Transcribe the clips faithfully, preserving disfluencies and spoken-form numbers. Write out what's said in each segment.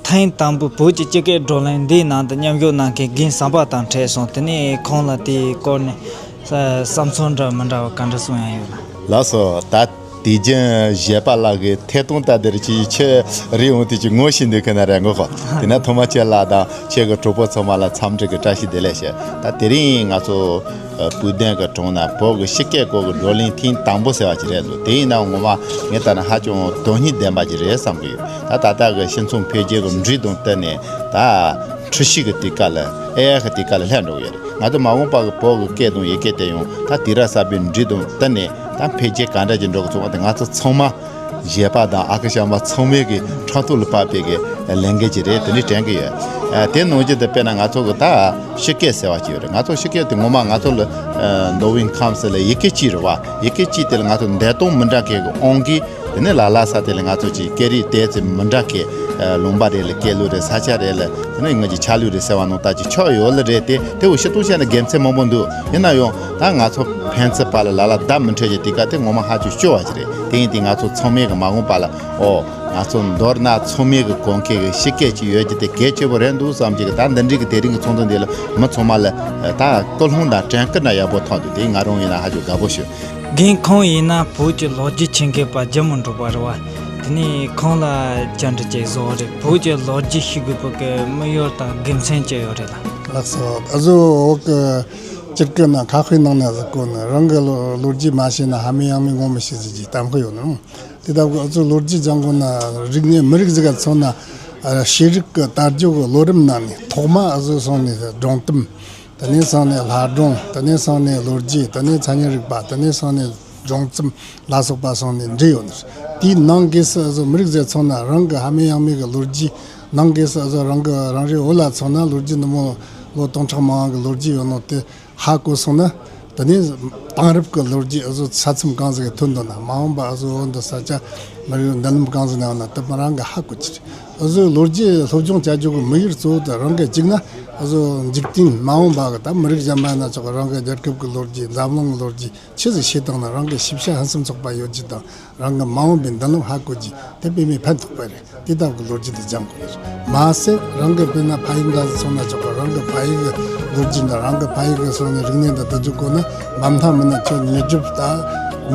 ཐེངས་དང་པོ་བོད་ཀྱི་སྤྱི་སྐད་བགྲོ་གླེང་འདིའི་ནང་དུ་མཉམ་ཞུགས་གནང་མཁན་རྒན་ཟམ་པ་དང་འཕྲད་སོང་། དེ་ནས་ཁོང་ལ་དེའི་སྐོར་ནས་བསམ་ཚུལ་འདྲ་མི་འདྲ་བ་ག་འདྲ་གསུང་ཡ་ཡོད་ལ། ལགས་སོ། ད་དུས་རྒྱུན་གཞས་པ་ལགས་ཀྱི་ཐད་གཏོང་ལྟ་དེར་ཅིག་ཁྱེད་རེ་འོང་དུས་ཀྱི་ངོ་ཤེས་འདུག་གི་ན་རེད་གོ། དེ་ན་ཐོག་མ་ཁྱེད་ལགས་དང་ཁྱེད་ཀྱི་གྲོགས་པོ་ཚང་མ་ལ་འཚམས་འདྲི་གི་བཀྲ་ཤིས་བདེ་ལེགས་ཞུ། ད་དེ་རིང་ང་ཚོ་སྤུས་ལྡན་གྱི་གྲོང་ན་བོད་ཀྱི་སྤྱི་སྐད་སྐོར་གྱི་བགྲོ་གླེང་ཐེངས་དང་པོ་ཟེར་བ་ཅིག་རེད་འདུག་དེ་ཡིན་ནའང་ངོ་མ་ངས་ལྟ་ན་ཧ་ཅང་དོན་སྙིང་ལྡན་པ་ཅིག་རེད་བསམ་གྱི་ཡོད། ད་ད་ལྟ་གི་སྤྱི་ཚོགས་འཕེལ་རྒྱས་ཀྱི་འགྲོས་དང་བསྟུན་ནས་ད་འཁྲུལ་ཞིག་གི་དུས་སྐབས་ལ་ཨེ་ཨའི་གི་དུས་སྐབས་ལ་སླེབས་འགྲོ་གི་ཡོད་རེད། ང་ཚོ་མ་འོངས་པ་གི་བོད་ཀྱི་སྐད་དང་ཡི་གེ་དེ་ཡང་ད་དུས་རབས་གསར་པའི་འགྲོས་དང་བསྟུན་ནས་ད་འཕེལ་རྒྱས་ག་འདྲ་ཅིག་འགྲོ་གི་སོང་བ་དེ་ང་ཚོ་ཚང་མ་གཞས་པ་དང་ཨ་ཁུ་ཞང་མ་ཚང་མས་ཀྱི་ཕྲག་ཐོག་ལ་བབས་པའི་གི་ལས་འགན་ཅིག་རེད། དེ་འདྲ་དྲན་གི་ཡོད། ཨ། དེ་ནང་བཞིན་དུ་དཔེར་ན་ང་ཚོ་གི་ད་སྤྱི་སྐད་ཟེར་བ་ཅིག་ཡོད་རེད། ང་ཚོ་སྤྱི་སྐད་དེ་ངོ་མ་ང་ཚོ་ལ་ཨ་མདོ་དབུས་ཁམས་གསུམ་ལ་ཡི་གེ་གཅིག་རེད་བ། ཡི་གེ་གཅིག་དེ་ལ་ང་ཚོ་འདས་དོན་མི་འདྲ་མཁན་གི་དབང་གིས། དེ་ནས་ལ་ལ་ས་དེ་ལ་ང་ཚོ་ཅིག་སྐད་རིགས་དེ་ཚོ་མི་འདྲ་མཁན་ཨ་ལུང་པ་རེད་ལ་སྐད་ལུགས་རེད། ས་ཆ་རེད་ལ། དེ་ནས་ང་ཅིག་ཆ་ལུགས་རེད་ཟེར་བ་ནང་ལྟར་ཅིག་ཆགས་ཡོད་ལ་རེད། དེ་དེ་འུ་ཤི་ཏུ་བྱས་ན་དགེ་མཚན་མང་པོ་འདུག་ཡིན་ན་ཡང་ད་ང་ཚོ་ཕན་ཚུན་བར་ལ་ལ་ལ་བརྡ་མི་འཕྲོད་ཀྱི་དུས་སྐབས་དེ་ངོ་མ་ཧ་ཅང་སྐྱོ་བ་ཞིག་རེད། དེ་ཡིན་དུས་ང་ཚོ་ཚང་མས་གི་མ་འོངས་པ་ལ་ཨོ་ང་ཚོ་མདོར་ན་ཚང་མས་གི་གོ་མཁན་གི་སྤྱི་སྐད་ཅིག་ཡོད་རྒྱུ་དེ་གལ་ཆེ་པོ་རེད་འདུག་བསམ་གྱི་གི། ད་འདི་འདྲའི་གི་དེ་རིང་གི་ཚོགས་འདུ་འདི་ལ་མི་ཚང་མ་ལ་ད་སྐུལ་སློང་དང་དྲན་སྐུལ་འདྲ་ཡག་པོ་ཐོག་འདུག་དེ་ང་རང་ཡིན་ན་ཧ་ཅང་དགའ་པོ་བྱུང་། རྒན་ཁོང་ཡིན་ན་བོད་ཀྱི་ལོ་རྒྱུས་ཆེད་མཁས་པ་རྒྱལ་མོ་འབྲུག་པ་རེད་བ། དེ་ནས་ཁོང་ལ་བཅར་འདྲི་བྱེད་བཟོ་བ་རེད། བོད་ཀྱི་ལོ་རྒྱུས་ཤེས་དགོས་པ་གི་དམིགས་ཡུལ་དང་དགེ་མཚན་ཅི་ཡོད་རེད་ལ། ལགས་སོ། ཨ་ཟོ་འོག་གི་སྤྱིར་གི་ན་ཁ་དཔེ་ནང་ནས་ཟེར་གོ་ནི་རང་གི་ལོ་ལོ་རྒྱུས་མ་ཤེས་ན་ཧ་མི་ཡང་མི་ངོ་མི་ཤེས་ཟེར་གྱི་གཏམ་དཔེ་ཡོད་ནི། དེ་ལྟ་བུ་ཨ་ཟོ་ལོ་རྒྱུས་སྦྱང་གོ་ན་རིག་གནས་མི་རིགས་ཟིག་ག་མཚོན་ན་ཤེས་རིག་གི་དར་རྒྱས་གི་ལོ་རིམ་ནང་ནས་ཐོག་མ་ཨ་ཟོ་སོང་ནས་སྒྲུང་གཏམ། དེ་ནས་སོང་ནས་ལྷ་སྒྲུང་། དེ་ནས་སོང་ནས་ལོ་རྒྱུས། དེ་ནས་མཚན་ཉིད་རིག་པ། དེ་ནས་སོང་ནས་སྒྲུང་རྩོམ་ལ་སོགས་པ་སོང་ནས་འདྲེས་ཡོད་ནི། དེའི་ནང་གི་སུ་ཨ་ཟོ་མི་རིགས་ཟེར་མཚོན་ན་རང་གི་ཧ་མི་ཡང་མི་གི་ལོ་རྒྱུས། ནང་གི་སུ་ཨ་ཟོ་རང་གི་རང་རེའི་བོད་ལ་མཚོན་ན་ལོ་རྒྱུས་འདི་མོ་ལོ་སྟོང་ཕྲག་མང་བ་གི་ལོ་རྒྱུས་ཡོད་ནོ་དེ་ཧ་གོ་སོང་ན། དེ་ནས་དེང་རབས་ཀྱི་ལོ་རྒྱུས་ཨ་ཟོ་ས་མཚམས་གང་ཟིག་གི་ཐོན་འདུག་ན། མ་འོངས་པ་ཨ་ཟོ་འོ་འདི་ས་ཆ་མི་རིགས་མདུན་ལམ་གང་ཟིག་ན་ཡོང་ན་དེ་མི་རང་གི་ཧ་གོ་གི་རེད། ཨ་ཟོ་ལོ་རྒྱུས་སློབ་སྦྱོང་བྱ་རྒྱུ་གི་དམིགས་ཡུལ་གཙོ་བོ་དེ་རང་གི་གཅིག་ན་ཨ་ཟོ་འཇིག་རྟེན་མ་འོངས་པ་གི་ད་མི་རིགས་གཞན་པ་ཡིན་ན་ཆོག་གི། རང་གི་རྒྱལ་ཁབ་ཀྱི་ལོ་རྒྱུས། འཛམ་གླིང་གི་ལོ་རྒྱུས་ཆི་ཟིག་ཤེས་བཏང་ན་རང་གི་ཤེས་བྱ་ཕུན་སུམ་ཚོགས་པ་ཡོད་རྒྱུ་དང་། རང་གི་མ་འོངས་པའི་མདུན་ལམ་ཧ་གོ་རྒྱུ་དེ་དཔེ་མི་ཕན་ཐོགས་པ་རེད། དེ་ལྟ་བུའི་ལོ་རྒྱུས་དེ་སྦྱང་དགོས་རེད། མ་ཟད་རང་གི་དཔེར་ན་ཕ་ཡུལ་འདྲ་ཟིག་སོང་ན་ཆོག་གི། རང་གི་ཕ་ཡུལ་གི་ལོ་རྒྱུས་འདྲ། རང་གི་ཕ་ཡུལ་གི་སོང་ནས་རིག་གནས་འདི་བསྡུ་རྒྱུ་དགོས་ན་མ་མཐའ་མི་ན་ཁྱོད་མྱུར་འགྲུབ་ད་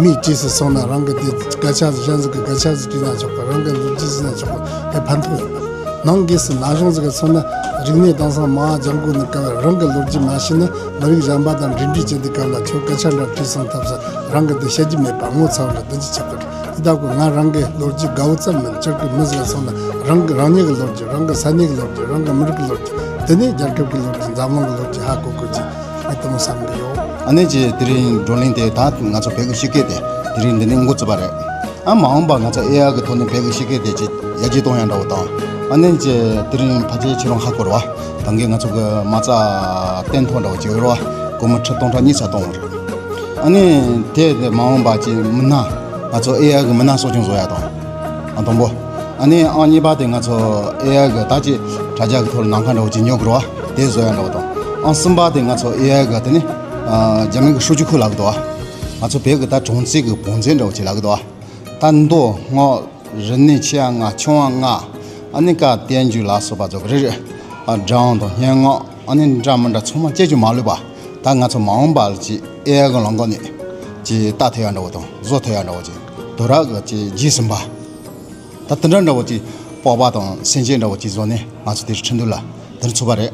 མིའི་གྲས་སུ་སོང་ན་རང་གི་དེ་སྐད་ཆ་ཟིག་གཞན་ཟིག་གི་སྐད་ཆ་ཟིག་བྲིས་ན་ཆོག་གི། རང་གི་ལོ་རྒྱུས་ཟིག་ན་ཆོག་གི། དེ་ཕན་ཐོགས་ཡོད་པ། ནང་སྒོས་སུ་ན་གཞོན་ཟིག་གི་སོང་ན་རིག་གནས་དེང་སང་མང་སྦྱང་དགོས་ནི་སྐབས་རང་གི་ལོ་རྒྱུས་མ་ཤེས་ན་མི་རིགས་གཞན་པ་དང་འབྲེལ་འདྲིས་བྱེད་དུས་སྐབས་ལ་ཁྱོད་སྐད་ཆ་འདྲ་བྲིས་སོང་ཐབས་སུ་རང་གི་དེ་བཤད་རྒྱུ་མེད་པ་ངོ་ཚ་བ་འདྲ་དེ་འདྲ་ཆགས་གི་རེད། དེ་ལྟ་བུ་ང་རང་གི་ལོ་རྒྱུས་དགའ་བོ་ཙམ་མིན། སྤྱིར་གི་མི་ཟིག་སོང་ན་རང་གི་རང་ཉིད་ཀྱི་ལོ་རྒྱུས། རང་གི་ས་གནས་ཀྱི་ལོ་རྒྱུས། རང་གི་མི་རིགས་ཀྱི་ལོ་རྒྱུས། དེ་ནས་རྒྱལ་ཁབ་ཀྱི་ལོ་རྒྱུས། འཛམ་གླིང་གི་ལོ་རྒྱུས་ཧ་གོ་དགོས་ཀྱི་ངས་དེ་མོ་བསམ་གི་ཡོད། ཨ་ནི་ཅི་དེ་རིང་བགྲོ་གླེང་དེ་ད་ང་ཚོ་བོད་ཀྱི་སྤྱི་སྐད་དེ་དེ་རིང་འདི་ནས་འགོ་བཙུགས་པ་རེད། ཨ་མ་འོངས་པ་ང་ཚོ་ཨེ་ཨའི་གི་ཐོག་ནས་བོད་ཀྱི་སྤྱི་སྐད་དེ་ཅི་ཡར་རྒྱས་གཏོང་ཡ་འདྲ་བོ་དང་། ཨ་ནི་ཅི་དེ་རིང་ཕལ་ཆེར་ཁྱེད་རང་ཧ་གོ་རེད་བ། ད་གིན་ང་ཚོ་གི་མ་རྩ་སྟོན་ཐོག་འདྲ་བོ་ཅིག་ཡོད་རེད་བ། སྒོར་མོ་ཁྲི་སྟོང་ཕྲག་གཉིས་ཙམ་གཏོང་བ་རེད། ཨ་ནི་དེ་དེ་མ་འོངས་པ་ཅིག་མི་སྣ་ང་ཚོ་ཨེ་ཨའི་གི་མི་སྣ་གསོ་སྐྱོང་བཟོ་ཡ་དང་། ཨང་དང་པོ། ཨ་ནི་ཨང་གཉིས་པ་དེ་ང་ཚོ་ཨེ་ཨའི་གི་ད་ཅིག་དྲ་རྒྱ་གི་ཐོག་ལ་ནང་ཁ་འདྲ་བོ་ཅིག་ཉོ་དགོས་རེད་བ། དེ་བཟོ་ཡ་འདྲ་བོ་དང་། ཨང་གསུམ་པ་དེ་ང་ཚོ་ཨེ་ཨའི་གི་དེ་ནི་ཨ་རྒྱ་མི་གི་数据库ལབ་གི་འདུག་བ། ང་ཚོ་བོད་གི་ད་གྲངས་རྩིས་གི་བང་རྩལ་འདྲ་བོ་ཅིག་ལབ་གི་འདུག་བ། ད་མདོ་སྔགས། རིག་གནས། ཆེ་བ་ལྔ། ཆུང་བ་ལྔ། ཨ་ནི་ཀ་བསྟན་བཅོས་ལ་སོགས་པ་ཚོ་གི་རེ་རེ། ཨ་སྒྲ་དབྱངས་དང་སྙན་ངག་ཨ་ནི་འདྲ་མི་འདྲ་ཚང་མ་ཅིག་ཅིག་མ་ལུས་པ། ད་ང་ཚོ་མ་འོངས་པ་ལ་ཅིག་ཨེ་ཨའི་གི་ལམ་ཁ་ནས་ཅིག་ལྟ་ཐུབ་ཡ་འདྲ་བོ་དང་བཟོ་ཐུབ་ཡ་འདྲ་བོ་ཅིག་དོ་ར་གི་ཅིག་རྗེས་ཟིན་པ། ད་དེ་འདྲ་འདྲ་བོ་ཅིག་སྤོབས་པ་དང་སེམས་ཅན་འདྲ་བོ་ཅིག་བཟོ་ནས་ང་ཚོ་དེར་ཁྲིན་ཏུ་ལ་དེར་ཚུགས་པ་རེད།